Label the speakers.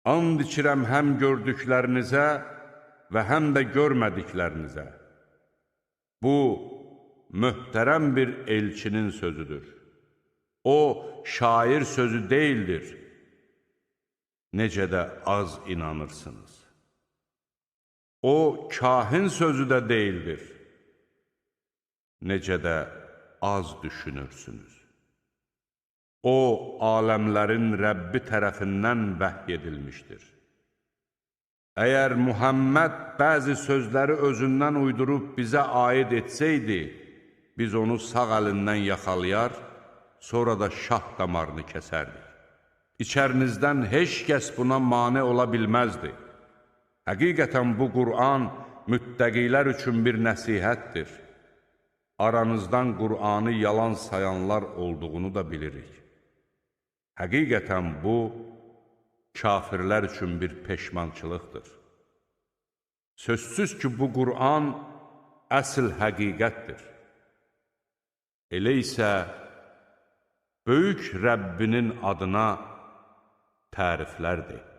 Speaker 1: And içirəm həm gördüklərinizə və həm də görmədiklərinizə. Bu, möhtərəm bir elçinin sözüdür. O, şair sözü deyildir. Necə də az inanırsınız. O, kahin sözü də deyildir. Necə də az düşünürsünüz. O, aləmlərin Rəbbi tərəfindən vəhy edilmişdir. Əgər Muhammed bəzi sözləri özündən uydurub bizə aid etsəydi, biz onu sağ əlindən yaxalayar, sonra da şah damarını kəsərdik. İçərinizdən heç kəs buna mane ola bilməzdi. Həqiqətən bu Qur'an müttəqilər üçün bir nəsihətdir. Aranızdan Qur'anı yalan sayanlar olduğunu da bilirik. Həqiqətən bu, kafirlər üçün bir peşmançılıqdır. Sözsüz ki, bu Qur'an əsl həqiqətdir. Elə isə böyük Rəbbinin adına təriflərdir.